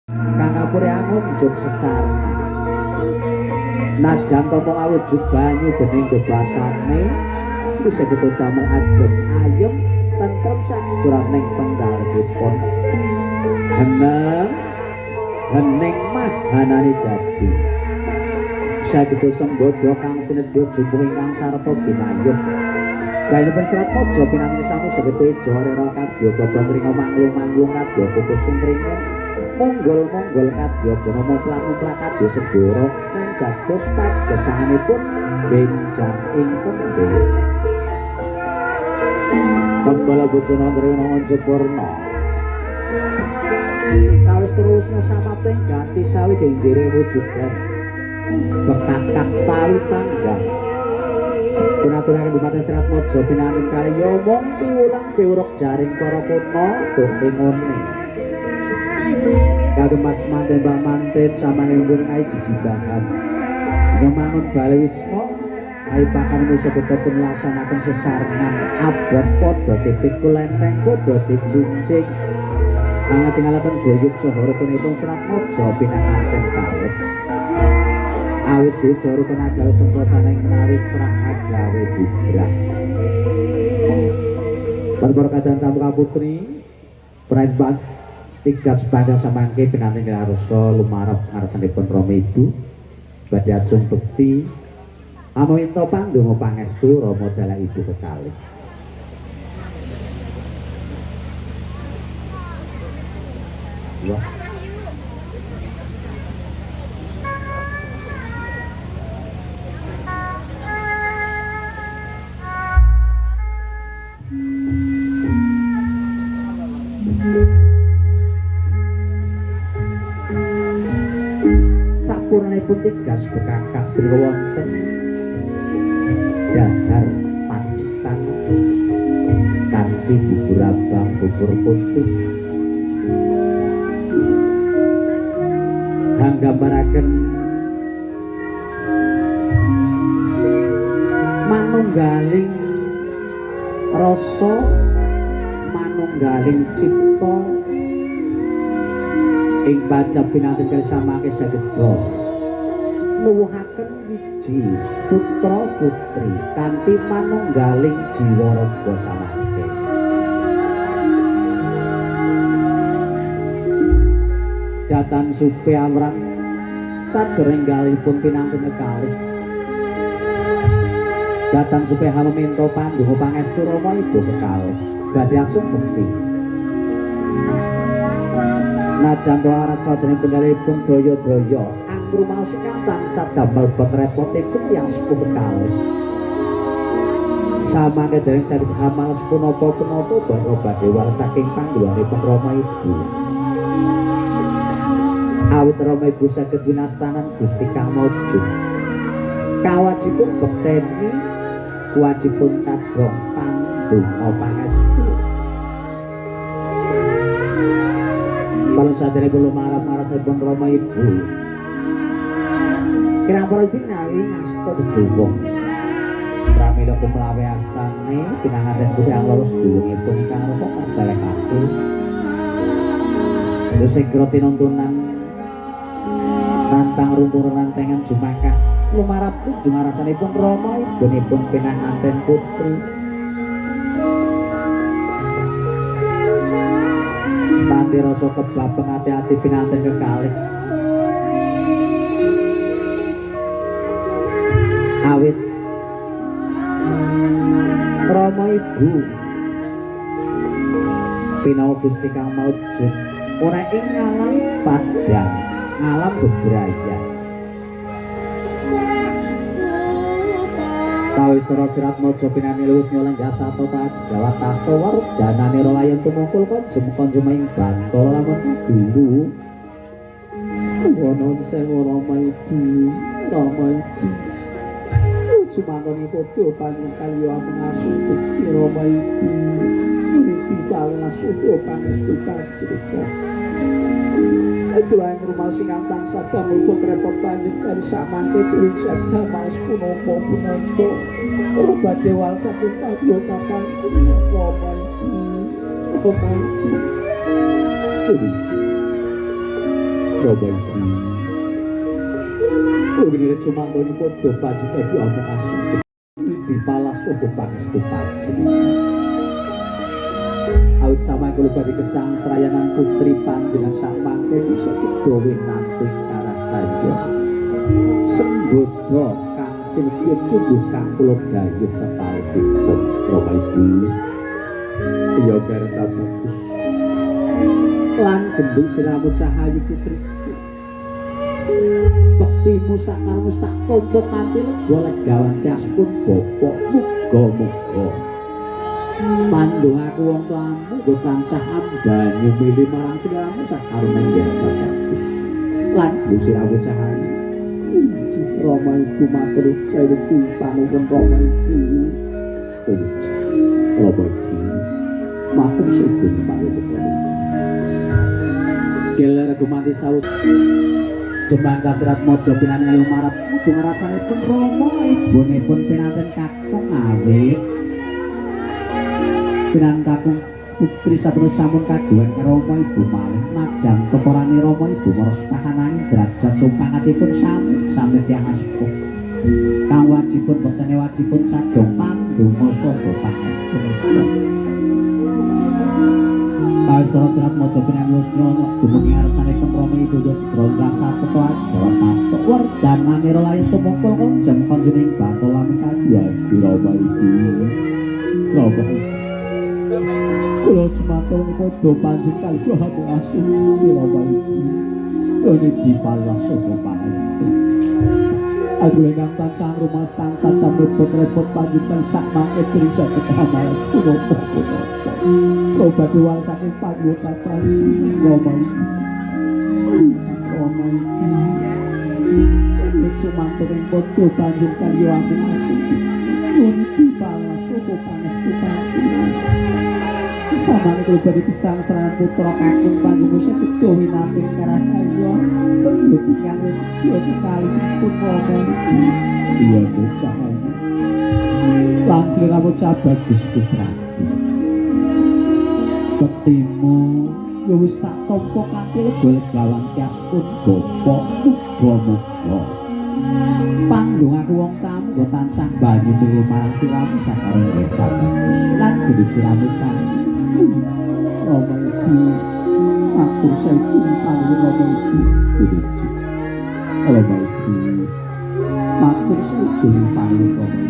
Kang kapure angunjuk sesarna. Najan to mung awujud banyu bening bebasane wis saged damel adem ayem tentrem sajroning penggalihipun. Heneng hening mahanane dadi. Saged sembodo kang sinebut jumbung ingkang sarta binayuh. Kayenipun Serat Maja pinanggih sami saged teja rera kadya badha mringa manglung-manglung kadya pupus sumringah. Monggol-monggol kadya gana muplak-muplak kadya segara nang dados pagesanganipun benjang ing tembe. Tembala bojone Andrena Anjapurna. Kawis terus samapting ganti sawi genggire wujudan. Bekakak tawi tanggang. Punaturaken dumateng Serat Maja pinanggih kaliya mung piwulang piwuruk jaring para kuna dene ngene. Kagem Mas Manten Mbak Manten samangke pun kai jijibahan. Nyemangun bale wisma kai pakan saged pun laksanaken sesarengan abot padha dipikul lenteng padha dijunjing. Angatingalaken guyub saha rukunipun Serat Maja pinanganten kalih. Awit guyub saha rukun agawe sentosaning menawi cerah agawe bubrah. Para kadang tamu kaputri pranipun tigas panjang samangke pinanten arsa lumarep ngarsanipun Rama Ibu badhe asung bekti amawinta pandonga pangestu Rama dalah Ibu kekalih. Wah. Sapurnanipun tigas bekakak punika wonten dahar pacitan kanthi bubur abang bubur putih hanggambaraken manunggaling rasa manunggaling cipta ing pajab pinanten kali samangke saged nuwuhaken wiji putra putri kanthi manunggaling jiwa raga samangke. Datan supe amrat sajroning galihipun pinanten kekalih. Datan supe haminta pandonga pangestu Rama Ibu kekalih badhe asung bekti. Najan to arat sajroning penggalihipun daya-daya angrumaos kang sadamel pengrepotipun yang sepuh kekalih. Samangke dereng saged hamal punapa-punapa bara badhe wal saking pangguwanipun Rama Ibu. Awit Rama Ibu saged winastanan Gusti Kang Maujud. Kawajipun bekteni wajibun cadhong pandonga pangestu. Palung saderenge lumarap marasipun Rama Ibu. Kirang para ibu menawi ngasta dedonga. Pramila kumlawe astane pinanganten putri anglawa sedulungipun ingkang rata kaselehake. Sigra tinuntunan rantang runtuh rantengan jumakah lumarap kunjung arasanipun Rama ibunipun pinanganten putri. Tanti rasa kebabeng ati-ati pinanganten kekalih. Awit Rama Ibu pinawa Gusti Kang Maujud ora ing ngalam padang ngalam bebrayan. Kawistara Serat Maja pinani luwes nyolenggah sato taj Jawa tasta wardanane layon tumungkul konjem konjem ing bantala lamun kadulu. Nuwun sewu Rama Ibu, Rama Ibu. Sumangga padha panjenengan kaliya amung asuh bekti Rama Ibu. Nuriti paling asuh pangestu panjenengan. Kula ing rumaos ingkang tansah damel repot panjenengan samangke dewi sabda maos punapa punapa ora badhe wal saking paduka panjenengan Rama Ibu. Rama Ibu. Rama iki. Kuwi cuma toni padha panjenengan omong asu. Dipalas uga pangestu panjenengan. Awit sama kula badhe gesang srayanan putri panjenengan samangke bisa kedawe nampi karahayo. Senggoda kang silpiyut sungguh kang kula gayuh kepalipun Rama Ibu. Iya gareng bagus. Lan gendung siramu cahayu putri. Bektimu sakarmu tak tampa kanthi lega legawan tiaspun bapak muga-muga. Pandongaku wong tuamu nggo tansah ambanyu milih marang sliramu sakarone bagus. Lan gendung siramu cahayu. Rama iku matur sewu panuwun Rama iku. Rama iku matur suwun panuwun. Gelar gumanti sawut Jembang kasirat mojo pinane ayu marap ujung rasanipun Rama ibunipun pinanten kakung awit pinan kakung putri sampun sampun kagungan Rama ibu malih najan teporane Rama ibu maros pahananging derajat supangatipun sami sami tiyang asepuh kang wajibun bektene wajibun sadong pandonga saha pangestu. Kawis serat mojo pinan lusna dumungi arsanipun Rama ibu segera ngrasa teto ajawa tasto werdanane layu tumungkul konjem konjuning batolan kaduadu Rama ibu. Rama kula jumantul padha panjenengan kaliyan hamung asuh Rama ibu. Kula dipalas saka pangestu. Aku ingkang tansah rumas tansah repot-repot panjenengan sak mangke bisa ketamalas punapa punapa. Robati wal saking panuwun panjenengan Rama ibu. Rama ibu. Jumantul ing padha panjenengan yo amung asuh. Nuwun dipalas saka pangestu panjenengan. Samane kula badhe gesang srayan putra kakung panjenengan sekedo winaping karahayo senggut ingkang sedya kekalihipun Rama iki. Iya bocah iki. Lan sliramu cah bagus putraku. Bektimu ya wis tak tampa kanthi lega legawan tiaspun bapak muga-muga. Pandongaku wong tamu nggo tansah banyu milih marang sliramu sakarone cah bagus. Lan gendut sliramu cah Rama ibu matur sewu panuwun Rama ibu. Rama ibu matur sewu panuwun Rama.